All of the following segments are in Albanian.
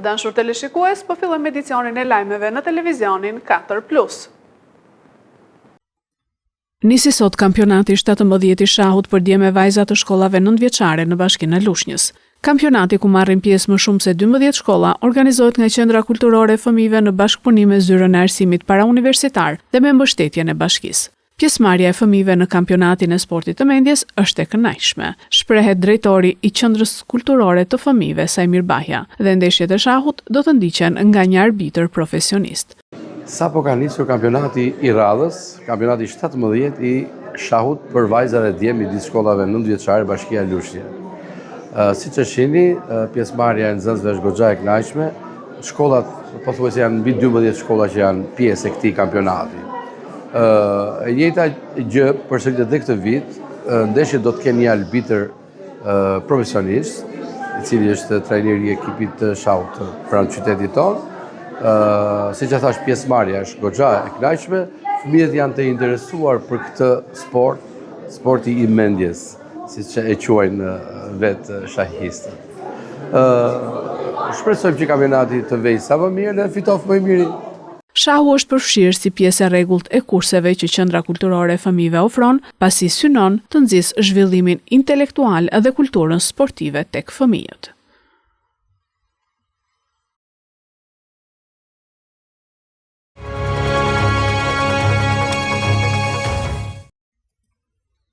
dashur teleshikues, po fillojmë edicionin e lajmeve në televizionin 4 Plus. Nisi sot kampionati 17 i shahut për djem e vajza të shkollave 9 vjeçare në Bashkinë e Lushnjës. Kampionati ku marrin pjesë më shumë se 12 shkolla organizohet nga Qendra Kulturore e Fëmijëve në bashkëpunim me Zyrën e Arsimit Parauniversitar dhe me mbështetjen e bashkisë. Pjesëmarrja e fëmijëve në kampionatin e sportit të mendjes është e kënaqshme, shprehet drejtori i Qendrës Kulturore të Fëmijëve Saimir Bahja, dhe ndeshjet e shahut do të ndiqen nga një arbitër profesionist. Sapo ka nisur kampionati i radhës, kampionati 17 i shahut për vajza dhe djem midis shkollave 9 vjeçare Bashkia Lushnje. Siç e shihni, pjesëmarrja e nxënësve është goxha e kënaqshme. Shkollat pothuajse janë mbi 12 shkolla që janë pjesë e këtij kampionati. E njëjta gjë përsëritet edhe këtë vit, ndeshjet do të kenë një arbitër profesionist, i cili është trajneri i ekipit të shahut pranë qytetit tonë. Siç e thash, pjesëmarrja është goxha e kënaqshme, fëmijët janë të interesuar për këtë sport, sporti i mendjes, siç e quajnë vetë shahistët. Shpresojmë që kampionati të vejë sa më mirë dhe fitoftë më i miri. Shahu është përfshirë si pjesë e rregullt e kurseve që Qendra Kulturore e Fëmijëve ofron, pasi synon të nxisë zhvillimin intelektual dhe kulturën sportive tek fëmijët.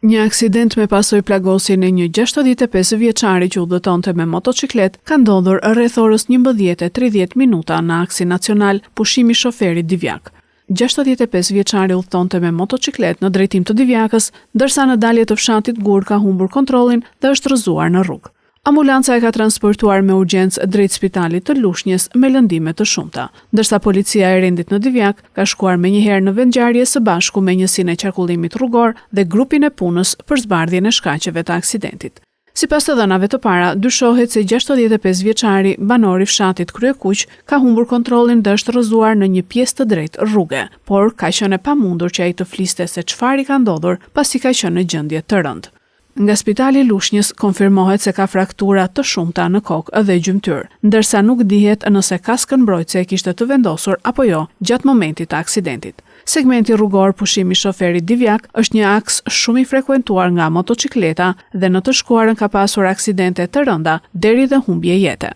Një aksident me pasojë plagosjen e një 65 vjeçari që udhëtonte me motoçikletë ka ndodhur rreth orës 11:30 minuta në aksin nacional Pushimi i Shoferit Divjakë. 65 vjeçari udhëtonte me motoçikletë në drejtim të Divjakës, ndërsa në dalje të fshatit Gur ka humbur kontrollin dhe është rrëzuar në rrugë. Ambulanca e ka transportuar me urgjencë drejt spitalit të Lushnjës me lëndime të shumta, ndërsa policia e rendit në Divjakë ka shkuar menjëherë në vendngjarje së bashku me njësinë e qarkullimit rrugor dhe grupin e punës për zbardhjen e shkaqeve të aksidentit. Sipas të dhënave të para, dyshohet se 65 vjeçari, banor i fshatit Kryekuq, ka humbur kontrollin dhe është rrëzuar në një pjesë të drejtë rruge, por ka qenë e pamundur që ai të fliste se çfarë i ka ndodhur, pasi ka qenë në gjendje të rëndë. Nga spitali i Lushnjës konfirmohet se ka fraktura të shumta në kokë dhe gjymtyrë, ndërsa nuk dihet nëse kaskën mbrojtëse e kishte të vendosur apo jo gjatë momentit të aksidentit. Segmenti rrugor Pushimi i Shoferit Divjakë është një aks shumë i frekuentuar nga motoçikleta dhe në të shkuarën ka pasur aksidente të rënda deri dhe humbje jete.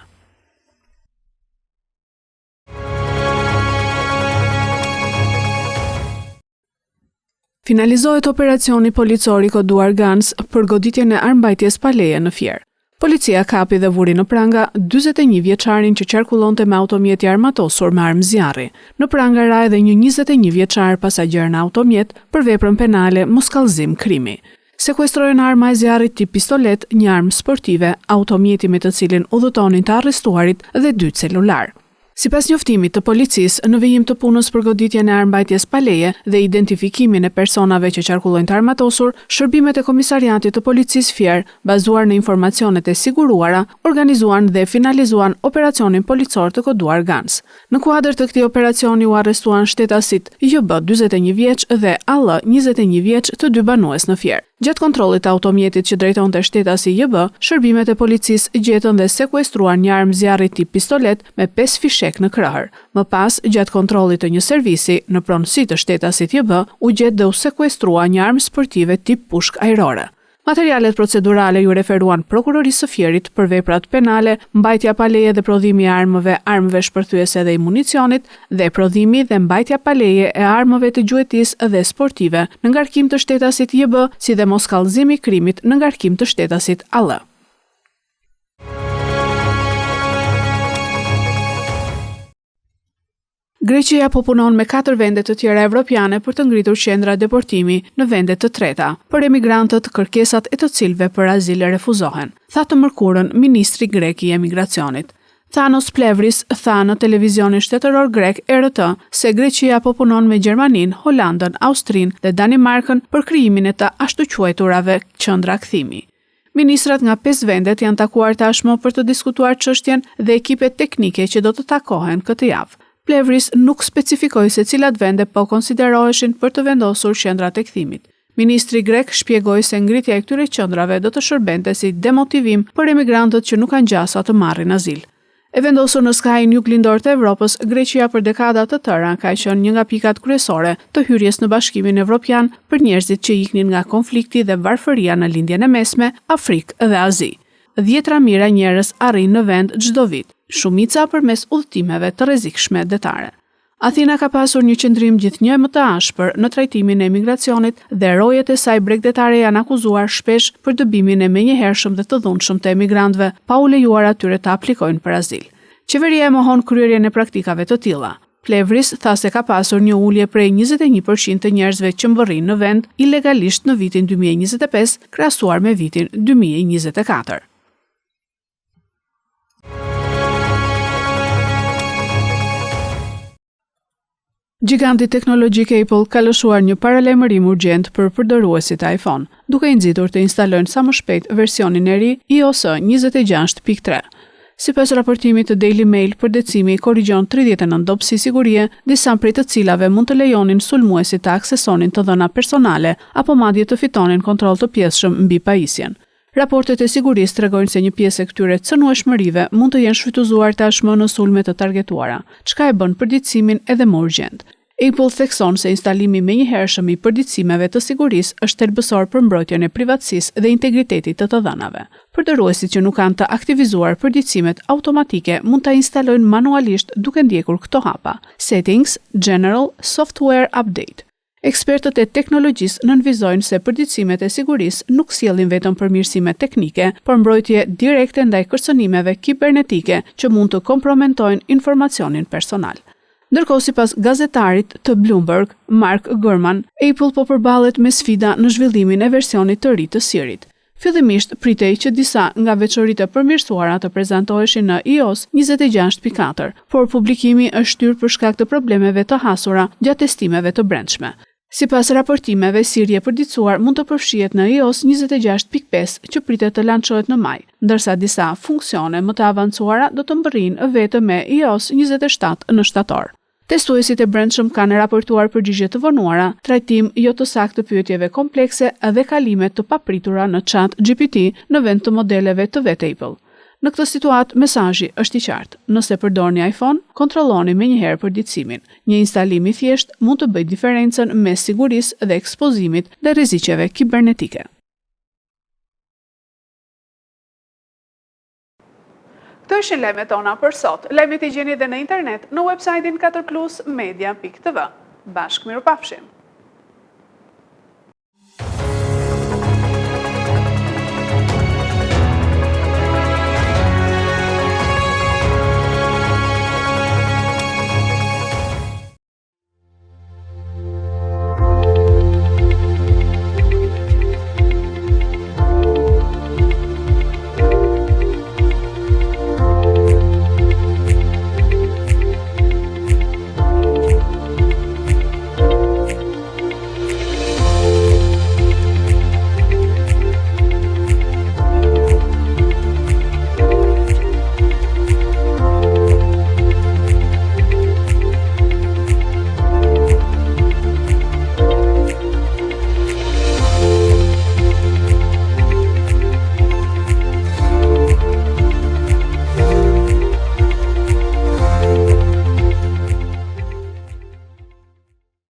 Finalizohet operacioni policor i koduar Gans për goditjen e armbajtjes pa leje në Fier. Policia kapi dhe vuri në pranga 41 vjeçarin që qarkullonte me automjet i armatosur me armë zjarri. Në pranga ra edhe një 21 vjeçar pasagjer në automjet për veprën penale moskallëzim krimi. Sekuestrohen arma e zjarrit tip pistoletë, një armë sportive, automjeti me të cilin udhëtonin të arrestuarit dhe dy celular. Sipas njoftimit të policisë, në vijim të punës për goditjen e armbajtjes pa leje dhe identifikimin e personave që qarkullojnë të armatosur, shërbimet e Komisariatit të Policisë Fier, bazuar në informacionet e siguruara, organizuan dhe finalizuan operacionin policor të koduar Gans. Në kuadër të këtij operacioni u arrestuan shtetasit JB, 41 vjeç dhe AL, 21 vjeç, të dy banues në Fier. Gjatë kontrollit të automjetit që drejtonte shtetasi JB, shërbimet e policisë gjetën dhe sekuestruan një armë zjarri tip pistoletë me 5 fishekë në krahër. Më pas, gjatë kontrollit të një servisi, në pronësi të shtetasit JB, u gjet dhe u sekuestrua një armë sportive tip pushkë ajrore. Materialet procedurale iu referuan Prokurorisë së Fierit për veprat penale, mbajtja pa leje dhe prodhimi i armëve, armëve shpërthyese dhe i municionit, dhe prodhimi dhe mbajtja pa leje e armëve të gjuetisë dhe sportive në ngarkim të shtetasit JB, si dhe moskallëzimi i krimit në ngarkim të shtetasit AL. Greqia po punon me katër vende të tjera evropiane për të ngritur qendra deportimi në vende të treta, për emigrantët kërkesat e të cilëve për azil refuzohen, tha të mërkurën ministri grek i emigracionit. Thanos Plevris tha në televizionin shtetëror grek ERT se Greqia po punon me Gjermaninë, Holandën, Austrinë dhe Danimarkën për krijimin e të ashtuquajturave qendra kthimi. Ministrat nga pesë vendet janë takuar tashmë për të diskutuar çështjen dhe ekipet teknike që do të takohen këtë javë. Plevris nuk specifikoi se cilat vende po konsideroheshin për të vendosur qendrat e kthimit. Ministri grek shpjegoi se ngritja e këtyre qendrave do të shërbente si demotivim për emigrantët që nuk kanë gjasa të marrin azil. E vendosur në skajin juglindor të Evropës, Greqia për dekada të tëra ka qenë një nga pikat kryesore të hyrjes në Bashkimin Evropian për njerëzit që iknin nga konflikti dhe varfëria në Lindjen e Mesme, Afrikë dhe Azi. Dhjetëra mijëra njerëz arrijnë në vend çdo vit, shumica përmes udhëtimeve të rrezikshme detare. Athina ka pasur një qëndrim gjithnjë e më të ashpër në trajtimin e emigracionit dhe rojet e saj bregdetare janë akuzuar shpesh për dëbimin e menjëhershëm dhe të dhunshëm të emigrantëve, pa u lejuar atyre të aplikojnë për azil. Qeveria e mohon kryerjen e praktikave të tilla. Plevris tha se ka pasur një ulje prej 21 për qind të njerëzve që mbërrijnë në vend ilegalisht në vitin 2025 krahasuar me vitin 2024. Gjiganti teknologjik Apple ka lëshuar një paralajmërim urgjent për përdoruesit e iPhone, duke i nxitur të instalojnë sa më shpejt versionin e ri iOS 26.3. Sipas raportimit të Daily Mail, përditësimi korrigjon 39 dobësi sigurie, disa prej të cilave mund të lejonin sulmuesit të aksesonin të dhëna personale apo madje të fitonin kontroll të pjesshëm mbi pajisjen. Raportet e sigurisë tregojnë se një pjesë e këtyre cënueshmërive mund të jenë shfrytëzuar tashmë në sulme të targetuara, çka e bën përditësimin edhe më urgjent. Apple thekson se instalimi i menjëhershëm i përditësimeve të sigurisë është thelbësor për mbrojtjen e privatësisë dhe integritetit të të dhënave. Përdoruesit që nuk kanë të aktivizuar përditësimet automatike mund ta instalojnë manualisht duke ndjekur këto hapa, Settings, General, Software Update. Ekspertët e teknologjisë nënvizojnë se përditësimet e sigurisë nuk sjellin vetëm përmirësime teknike, por mbrojtje direkte ndaj kërcënimeve kibernetike që mund të kompromentojnë informacionin personal. Ndërkohë, sipas gazetarit të Bloomberg, Mark Gurman, Apple po përballet me sfida në zhvillimin e versionit të ri të Siri-t. Fillimisht pritej që disa nga veçoritë e përmirësuara të prezantoheshin në iOS 26.4, por publikimi është shtyrë për shkak të problemeve të hasura gjatë testimeve të brendshme. Sipas raportimeve, Siri e përditësuar mund të përfshihet në iOS 26.5 që pritet të lançohet në maj, ndërsa disa funksione më të avancuara do të mbërrijnë vetëm me iOS 27 në shtator. Testuesit e brendshëm kanë raportuar përgjigje të vonuara, trajtim jo të saktë të pyetjeve komplekse dhe kalime të papritura në ChatGPT në vend të modeleve të vetë Apple. Në këtë situatë, mesazhi është i qartë, nëse përdorni iPhone, kontrolloni menjëherë përditësimin. Një instalim i thjeshtë mund të bëjë diferencën mes sigurisë dhe ekspozimit ndaj rreziqeve kibernetike. Këto ishin lajmet tona për sot. Lajmet i gjeni dhe në internet në website-in 4plusmedia.tv. Bashkë mirupafshim!